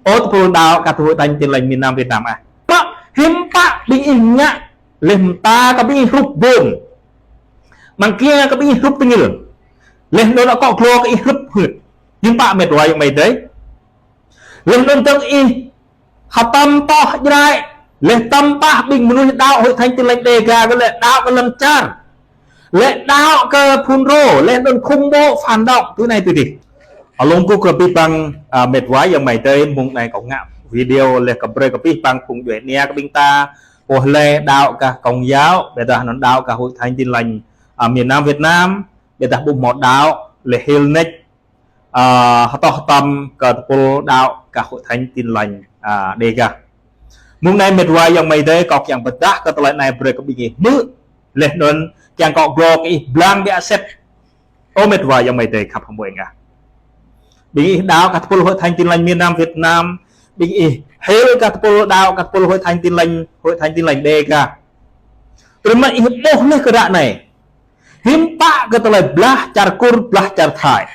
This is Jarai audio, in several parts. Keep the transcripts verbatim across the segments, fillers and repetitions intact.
Ơ tơpul đaŏ kơ tơlơi Hội Thánh Tin Lành miền Nam Việt Nam ah. Mă hiư̆m pă ƀing ih ngă, laih mơta kơ ƀing ih hrup ƀơ̆ng. Măng kiăng kơ ƀing ih hrup tơngil. Laih anŭn akŏ glô kơ ih hrup hưt. Hiư̆m pă met wa ayŏng amai adơi. Laih anŭn tơ̆ng ih hơtăm toh Jrai. Laih tăm pah ƀing mơnuih đaŏ Hội Thánh Tin Lành Đêga kơ lĕ đaŏ kơ lŏn čar. Lĕ đaŏ kơ phun rô, laih anŭn khủng bố phản động, tui anai tui adih. Alung kơ kơ abih bang, a, met wa ayŏng amai adơi, mông anai kâo ngă video laih kơ brơi kơ abih bang phung djuai ania kơ ƀing ta, pô lĕ đaŏ kơ Công giáo, ƀiădah anŭn đaŏ kơ Hội Thánh Tin Lành, a, miền Nam Việt Nam, ƀiădah ƀu hmâo đaŏ, laih hil nač, a, hơtŏh hơtăm kơ tơpul đaŏ kơ Hội Thánh Tin Lành, a, Đêga. Mông anai met wa ayŏng amai adơi, kâo kiăng pơdah kơ tơlơi anai brơi kơ ƀing ih hmư̆, laih anŭn kiăng akŏ glô kơ ih blang biă sĭt. Ơ met wa ayŏng amai adơi khăp hăng ƀuăn ah. Ƀing ih đaŏ kơ tơpul Hội Thánh Tin Lành miền Nam Việt Nam, ƀing ih hil kơ tơpul đaŏ kơ tơpul Hội Thánh Tin Lành, Hội Thánh Tin Lành Đêga. Tơma ih ƀuh laih kơ ră anai. Hiư̆m pă kơ tơlơi blah čar Kur, blah čar Thai.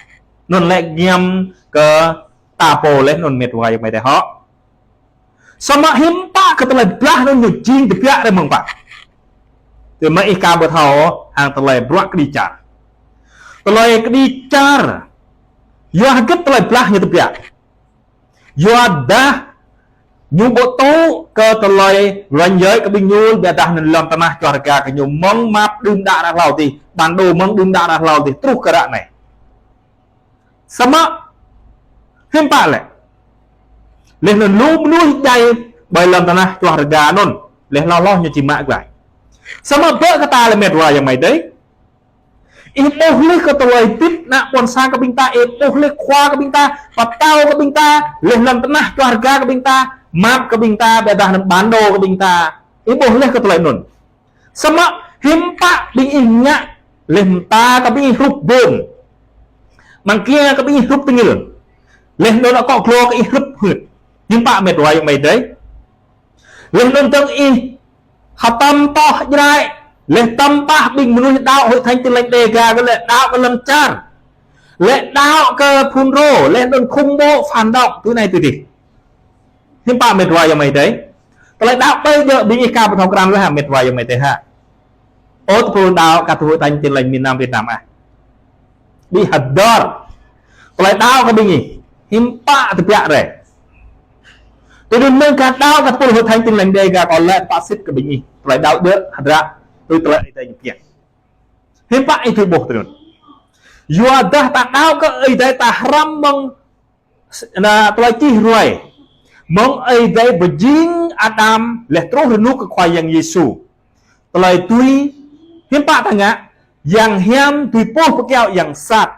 Anŭn lĕ giăm kơ ta pô laih anŭn met wa ayŏng amai adơi hŏ. Samơ̆ hiư̆m pă kơ tơlơi blah anŭn ñu jing tơbiă rai mơ̆ng pă. Tơma ih ka ƀu thâo hăng tơlơi bruă kơđi čar. Tơlơi kơđi čar. Yua hơget tơlơi blah ñu tơbiă. Yua dah ñu ƀu tŭ kơ tơlơi ranh giới kơ ƀing ñu, ƀiădah anŭn lŏn tơnah čuah rơga kơ ñu mơ̆ng map đưm đă ră hlâo adih, bản đồ mơ̆ng đưm đă ră hlâo adih, truh kơ ră anai. Samơ̆ hiư̆m pă lĕ. Laih anŭn lu mơnuih djai ƀơi lŏn tơnah čuah rơga anŭn. Laih hloh hloh ñu či mă glaĭ. Samơ̆ ƀơi kơ ta lĕ met wa ayŏng amai adơi. Ih ƀuh laih kơ tơlơi tit ană ƀôn sang kơ ƀing ta, ih ƀuh laih khua kơ ƀing ta, pơtao kơ ƀing ta, laih lŏn tơnah čuah rơga kơ ƀing ta, map kơ ƀing ta, ƀiădah anŭn bản đồ kơ ƀing ta. Ih ƀuh laih kơ tơlơi anŭn. Samơ̆ hiư̆m pă ƀing ih ngă, laih mơta kơ ƀing ih hrup ƀơ̆ng. Măng kiăng kơ ƀing ih hrup tơngil. Laih anŭn akŏ glô kơ ih hrup hưt. Hiư̆m pă met wa ayŏng amai adơi. Laih anŭn tơ̆ng ih hơtăm toh Jrai. Laih tăm pah ƀing mơnuih đaŏ Hội Thánh Tin Lành Đêga kơ lĕ đaŏ kơ lŏn čar. Lĕ đaŏ kơ phun rô, laih anŭn khủng bố phản động, tui anai tui adih. Hiư̆m pă met wa ayŏng amai adơi. Tơlơi đaŏ ƀơi djơ̆ ƀing ih ka ƀu thâo krăn laih hă met wa ayŏng amai adơi hă. Ơ tơpul đaŏ kơ tơlơi Hội Thánh Tin Lành miền Nam Việt Nam ah. Ƀing ih hơdơr. Tơlơi đaŏ kơ ƀing ih. Hiư̆m pă tơbiă rai. Tui anŭn mơ̆ng kơ đaŏ kơ tơpul Hội Thánh Tin Lành Đêga kâo lĕ pă sĭt kơ ƀing ih. Tơlơi đaŏ djơ̆ hơdră. Tui tơlơi Ơi Adai ñu kiăng. Hiư̆m pă ih tui ƀuh tui anŭn. Yua dah ta đaŏ kơ Ơi Adai ta hrăm mơ̆ng ană tơlơi čih ruai. Mơ̆ng Ơi Adai pơjing Adam laih truh rơnuk kơ Khua Yang Yêsu. Tơlơi tui hiư̆m pă ta ngă, yang hiam tui pôh pơkiaŏ yang sat.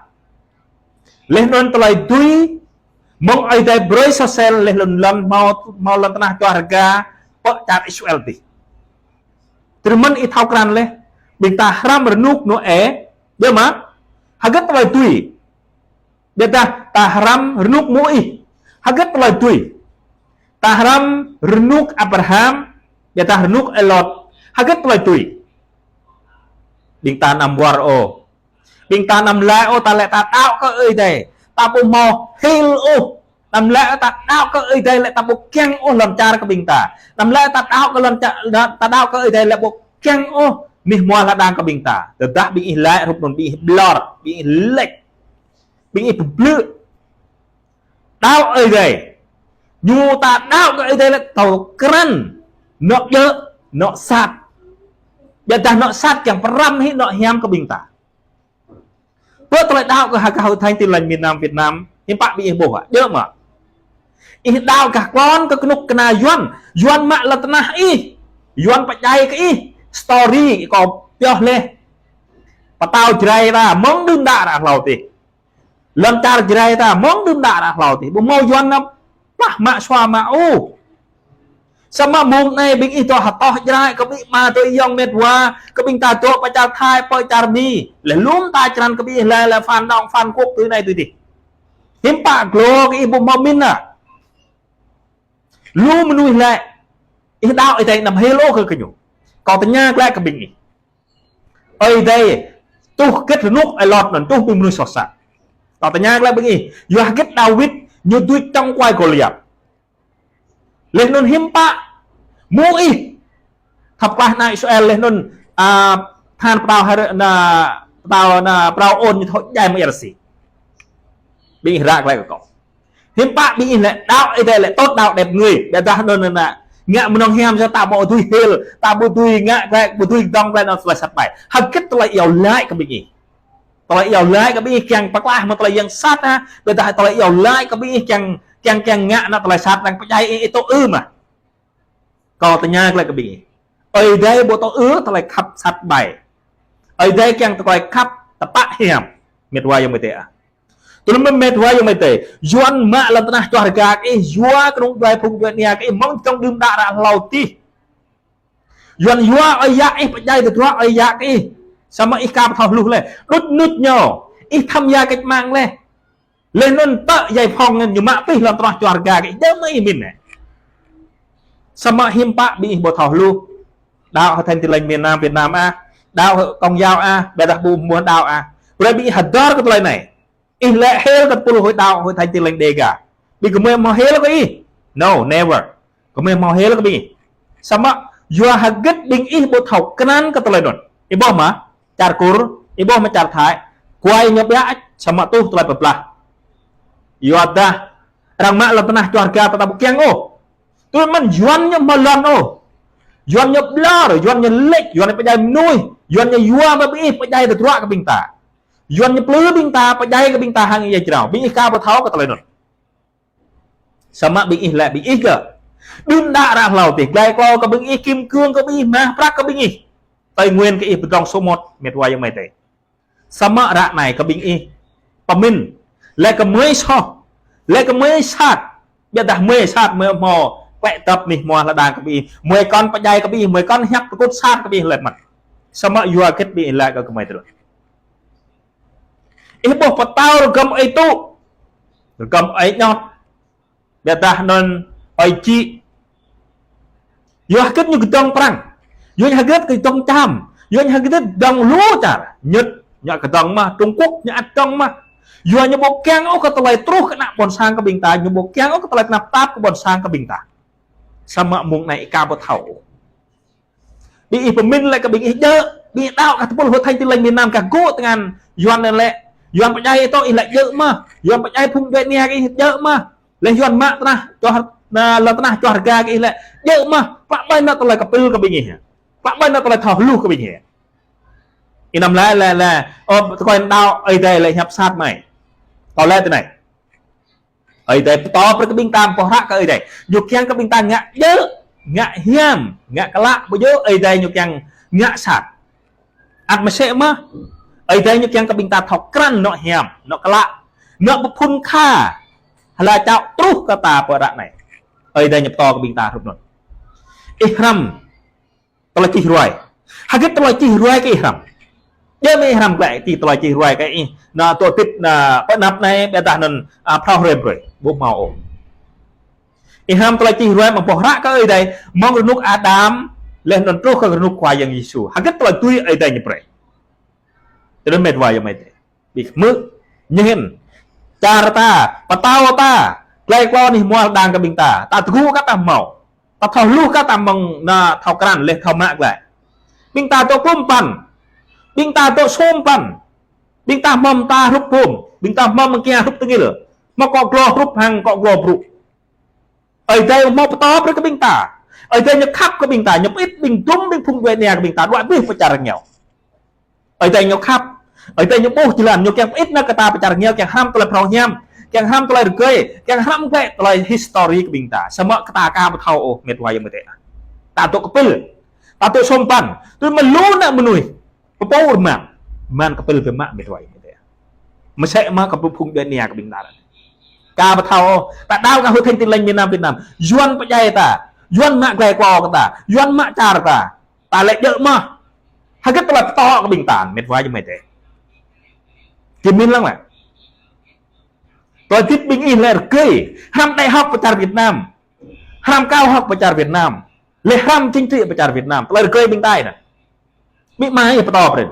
Laih anŭn tơlơi tui mơ̆ng Ơi Adai brơi soh sel laih lŏn lŏn hmâo, hmâo lŏn tơnah čuah rơga pơ čar Israel adih. Tơdơi mơ̆n ih thâo krăn laih, ƀing ta hrăm rơnuk Nôê, djơ̆ mơ̆, hơget tơlơi tui. Ƀiădah ta hrăm rơnuk Môis. Hơget tơlơi tui. Ta hrăm rơnuk Abraham. Ƀiădah rơnuk Lôt. Hơget tơlơi tui. Ƀing ta anăm wơr ôh. Ƀing ta anăm laĭ ôh ta lĕ ta đaŏ kơ Ơi Adai. Ta ƀu hmâo hil ôh. Anăm laĭ ôh ta đaŏ kơ Ơi Adai lĕ ta ƀu kiăng ôh lŏn čar kơ ƀing ta. Anăm laĭ ôh ta đaŏ kơ lŏn čar, ta đaŏ kơ Ơi Adai lĕ ƀu kiăng ôh. Mih mua hơdang kơ ƀing ta. Tơdah ƀing ih laĭ hrup anŭn ƀing ih ƀlŏr. Ƀing ih lĕč. Ƀing ih pơblư̆. Đaŏ Ơi Adai. Ñu ta đaŏ kơ Ơi Adai lĕ thâo krăn. Anŏ djơ̆, anŏ sat. Ƀiădah anŏ sat kiăng pơrăm hĭ anŏ hiam kơ ƀing ta. Pơ tơlơi đaŏ kơ ha kơ Hội Thánh Tin Lành miền Nam Việt Nam. Hiư̆m pă ƀing ih ƀuh hă. Djơ̆ mơ̆. Ih đaŏ kơ klon kơ kơnuk kơna Yuan. Yuan mă lŏn tơnah ih. Yuan pơdjai kơ ih. Story kâo pioh laih. Pơtao Jrai ta. Mơ̆ng đưm đă ră hlâo adih. Lŏn čar Jrai ta mơ̆ng đưm đă ră hlâo adih. Ƀu hmâo Yuan anăm plah mă sua mă ôh. Samơ̆ mông anai ƀing ih dŏ hơtŏh Jrai kơ ƀing ama dŏ ayŏng met wa, kơ ƀing ta dŏ pơ čar Thai, pơ čar Mi. Laih lŏm ta črăn kơ ƀing ih laĭ laĭ phản động, phản quốc tui anai tui adih. Hiư̆m pă glô kơ ih ƀu hmâo min ah. Lu mơnuih laĭ. Ih đaŏ Ơi Adai anăm hil ôh kơ gơñu. Kâo tơña glaĭ kơ ƀing ih. Ơi Adai tuh hơget rơnuk Lôt anŭn tuh ƀing mơnuih soh sat. Kâo tơña glaĭ ƀing ih, yua hơget Dawid ñu dui čŏng kuai Gôliat. Laih anŭn hiư̆m pă mơ̆ ih thâo pơklah ană Israel laih anŭn, a, tơhan pơtao Hêrô-, ană, pơtao ană phrâo ôn ñu thâo djai mơ̆ng ia rơsĭ. Ƀing ih ră glaĭ kơ kâo. Hiư̆m pă ƀing ih lĕ đaŏ Ơi Adai lĕ tốt, đaŏ đẹp người. Biă dah anŭn ană ngă mơnơ̆ng hiam sa ta ƀu dưi hil, ta ƀu dưi ngă glaĭ, ƀu dưi dŏng glaĭ anŭn tơlơi sat ƀai. Hơgĕt tơlơi iâu laĭ kơ ƀing ih. Tơlơi iâu laĭ kơ ƀing ih kiăng pơklah mơ̆ng tơlơi yang sat hă? Biă dah tơlơi iâu laĭ kơ ƀing ih kiăng, kiăng, kiăng ngă ană tơlơi sat, arăng pơdjai ih, ih tŭ ư mơ̆? Kâo tơña glaĭ kơ ƀing ih. Ơi Adai ƀu tŭ ư tơlơi khăp sat ƀai. Ơi Adai kiăng tơlơi khăp tơpă hiam. Mĕt wa ayŏng amai adơi ah. Tui anŭn mơ̆n mĕt wa ayŏng amai adơi, Yuan mă lŏn tơnah čoh rơga kơ ih, yua kơnung djuai phung djuai ania kơ ih, mơ̆ng dŏng đưm đă ră hlâo adih. Yuan yua ơi yă ih, pơdjai tơdruă ơi yă kơ ih. Samơ̆ ih aka ƀu thâo hluh lĕ. Đŭč nŭč ñu. Ih tham gia cách mạng lĕ. Laih anŭn tơ̆ giải phóng ñu mă pĭ lŏn tơnah čoh rơga kơ ih, djơ̆ mơ̆ ih min lĕ. Samơ̆ hiư̆m pă ƀing ih ƀu thâo hluh. Đaŏ Hội Thánh Tin Lành miền Nam Việt Nam ah, đaŏ Công giáo ah, biă dah ƀu hmâo đaŏ ah. Brơi ƀing ih hơdơr kơ tơlơi anai. Ih lĕ hil kơ tơpul hội đaŏ Hội Thánh Tin Lành Đêga. Ƀing gơmơi hmâo hil kơ ih? No, never. Gơmơi hmâo hil kơ ƀing ih. Samơ̆ yua hơgĕt ƀing ih ƀu thâo krăn kơ tơlơi anŭn. Ih ƀuh mơ̆ čar Kur, ih ƀuh mơ̆ čar Thái. Kuai ñu biă ăt, samơ̆ tuh tơlơi pơblah. Yua dah arăng mă lŏn tơnah čoh rơga ta ƀu kiăng ôh. Tui anŭn mơ̆n Yuan ñu hmâo lŏn ôh. Yuan ñu ƀlŏr, Yuan ñu lĕč, Yuan ñu pơdjai mơnuih, Yuan ñu yua mă ƀing ih pơdjai tơdruă kơ ƀing ta. Yuan ñu plư ƀing ta, pơdjai kơ ƀing ta hăng ia jrao. Ƀing ih aka ƀu thâo kơ tơlơi anŭn. Samơ̆ ƀing ih lĕ ƀing ih kơ. Đưm đă ră hlâo adih, glaĭ klâo kơ ƀing ih, kim cương kơ ƀing ih, mah prăk kơ ƀing ih. Tây Nguyên kơ ih pơdrŏng sô môt, mĕt wa ayŏng amai adơi. Samơ̆ ră anai kơ ƀing ih pơmĭn. Lĕ kơ mơi soh. Lĕ kơ mơi sat. Biă dah mơi sat, mơi hmâo klĕ tơp anih hmua lŏn đang kơ ƀing ih. Mơi kŏn pơdjai kơ ƀing ih, mơi kŏn hiăp tơkŭt sat kơ ƀing ih lĕ mơ̆n. Samơ̆ yua hơgĕt ƀing ih lĕ kơ gơmơi tơlơi. Ih ƀuh pơtao rơgăm ơi tŭ. Rơgăm ơi ñot. Biă dah anŭn ơi čĭ. Yua hơgĕt ñu kơdŏng Prăng. Yua hơgĕt kơdŏng Čam. Yua hơgĕt dŏng lu čar. Nhật ñu kơdŏng mơ̆, Trung Quốc ñu ăt dŏng mơ̆. Yua ñu ƀu kiăng ôh kơ tơlơi truh kơ ană ƀôn sang kơ ƀing ta, ñu ƀu kiăng ôh kơ tơlơi tơnap tap kơ ƀôn sang kơ ƀing ta. Samơ̆ mơ̆ng anai ih aka ƀu thâo. Ƀing ih pơmĭn lĕ kơ ƀing ih djơ̆, ƀing ih đaŏ kơ tơpul Hội Thánh Tin Lành miền Nam kơ gŭ tơngan Yuan anŭn lĕ, Yuan pơdjai ih tŏ ih lĕ djơ̆ mơ̆, Yuan pơdjai phung djuai ania kơ ih djơ̆ mơ̆, laih Yuan mă tơnah čoh, na, lŏn tơnah čoh rơga kơ ih lĕ djơ̆ mơ̆, klă ƀai anŭn tơlơi kơpil kơ ƀing ih. Klă ƀai anŭn tơlơi thâo hluh kơ ƀing ih. Ih anăm lĕ, lĕ, lĕ, ơ, tơkơi đaŏ Ơi Adai lĕ hiăp sat mơi. Kâo lĕ tui anai. Ơi Adai pơtô brơi kơ ƀing ta boh hră kơ Ơi Adai. Ñu kiăng kơ ƀing ta ngă djơ̆, ngă hiam, ngă klă, ƀu djơ̆ Ơi Adai ñu kiăng ngă sat. Ăt mơsĕ mơ̆, Ơi Adai ñu kiăng kơ ƀing ta thâo krăn anŏ hiam, anŏ klă, anŏ pơphun kha, hlơi čao truh kơ ta pơ ră anai. Ơi Adai ñu pơtô kơ ƀing ta hrup anŭn. Ih hrăm tơlơi čih ruai. Hơgĕt tơlơi čih ruai kơ ih hrăm. Djơ̆ mơ̆ ih hrăm glaĭ kơ tơlơi čih ruai kơ ih. Na tŏ tĭt na pơ anăp anai biă dah anŭn, a, phrâo hrơi brơi. Ƀu hmâo ôh. Ih hrăm tơlơi čih ruai mơ̆ng boh hră kơ Ơi Adai. Mơ̆ng rơnŭk Adam, laih anŭn truh kơ rơnŭk Khua Yang Yêsu. Hơgĕt tơlơi tui Ơi Adai ñu brơi. Tui anŭn mĕt wa ayŏng amai adơi. Ƀing ih hmư̆, ñu hĭn. Čar ta, pơtao ta, glaĭ klâo anih hmua lŏn đang kơ ƀing ta. Ta tơgŭ kơ ta hmâo. Ta thâo hluh kơ ta mơ̆ng anŏ thâo krăn laih thâo mă glaĭ. Ƀing ta dŏ klŭm păn. Ƀing ta dŏ sum păn. Ƀing ta hmâo mơta hrup bum. Ƀing ta hmâo mơkia hrup tơngil. Hmâo akŏ glô hrup hăng akŏ glô brŭ. Ơi Adai hmâo pơtô brơi kơ ƀing ta. Ơi Adai ñu khăp kơ ƀing ta, ñu pơit ƀing dŭm ƀing phung djuai ania kơ ƀing ta, đuaĭ abih pơ čar rơngiao. Ơi Adai ñu khăp, Ơi Adai ñu ƀuh jơlan, ñu kiăng pơit nao kơ ta pơ čar rơngiao, kiăng hrăm tơlơi phrâo hiam, kiăng hrăm tơlơi rơgơi, kiăng hrăm glaĭ tơlơi history kơ ƀing ta. Samơ̆ kơ ta aka ƀu thâo ôh, mĕt wa ayŏng amai adơi. Ta dŏ kơpil, ta dŏ sum păn, tui mơ̆ lu ană mơnuih. Pơpŭ rơmang, rơmang kơpil biă mă mĕt wa ayŏng amai adơi. Mơsĕ mơ̆ kơ phung djuai ania kơ ƀing ta. Aka ƀu thâo ôh, ta đaŏ kơ Hội Thánh Tin Lành miền Nam Việt Nam. Yuan pơdjai ta, Yuan mă glaĭ klâo kơ ta, Yuan mă čar ta. Ta lĕ djơ̆ mơ̆. Hơgĕt tơlơi pơtô kơ ƀing ta, mĕt wa ayŏng amai adơi. Či min lăng lĕ. Tơlơi tĭt ƀing ih lĕ rơgơi. Hrăm đại học pơ čar Việt Nam. Hrăm cao học pơ čar Việt Nam. Laih hrăm chính trị pơ čar Việt Nam. Tơlơi rơgơi ƀing ta anai. Amĭ ama ih pơtô brơi.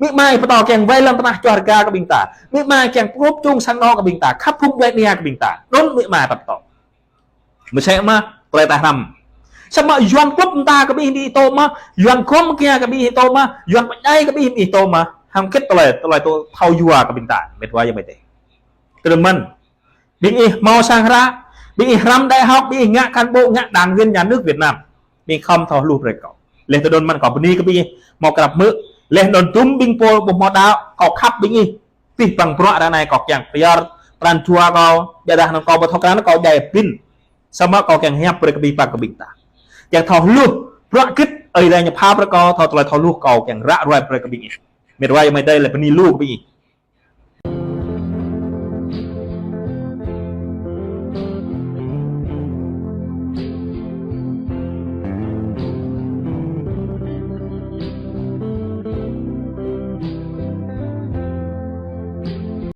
Amĭ ama ih pơtô kiăng wai lŏn tơnah čoh rơga kơ ƀing ta. Amĭ ama ih kiăng pơgop čung sang anŏ kơ ƀing ta. Khăp phung djuai ania kơ ƀing ta. Anŭn amĭ ama ih pơtô. Mơsĕ mơ̆, Tơlơi ta hrăm. Samơ̆ Yuan klŭp ta kơ ƀing ih tŏ mă, Yuan khŏm kia kơ ƀing ih tŏ mă, Yuan pơdjai kơ ƀing ih tŏ mă. Hăng kĭt tơlơi, tơlơi tŏ thâo yua kơ ƀing ta. Met wa yơh met tơi. Tơdơi mơ̆n. Ƀing ih hmâo sang hră, ƀing ih hrăm đại học, ƀing ih ngă cán bộ, ngă đảng viên nhà nước Việt Nam. Ƀing ih khŏm thâo hluh brơi kâo. Leh tơdơi mơ̆n kâo bơni kơ ƀing ih hmâo krăp hmư̆. Leh anŭn tŭm ƀing pô ƀu hmâo đaŏ, kâo khăp ƀing ih. Pih păng bruă ră anai kâo kiăng pơyơr, pran jua kâo, biă dah anŭn kâo ƀu thâo krăn kâo djai pin. Samơ̆ kâo kiăng hiăp brơi kơ ƀing păng kơ ƀing ta. Kiăng thâo hluh, bruă kĭt, Ơi Adai ñu pha brơi kâo, thâo tơlơi thâo hluh kâo kiăng ră ruai brơi kơ ƀing ih. Met wa yơh met tơi lĕ bơni lu kơ ƀing ih.